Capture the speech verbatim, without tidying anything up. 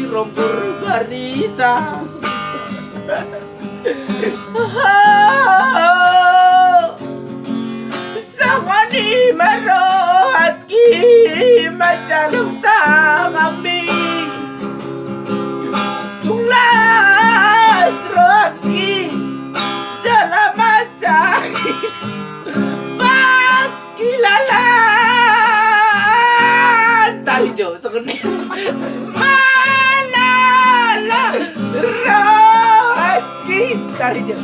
Rombor barita. Songon i ma rohangki manjalo tanganmi. Tung las rohangki jala manjalo pangkilalaan. Tarijo songon i. Malala rohangki. Tarijo.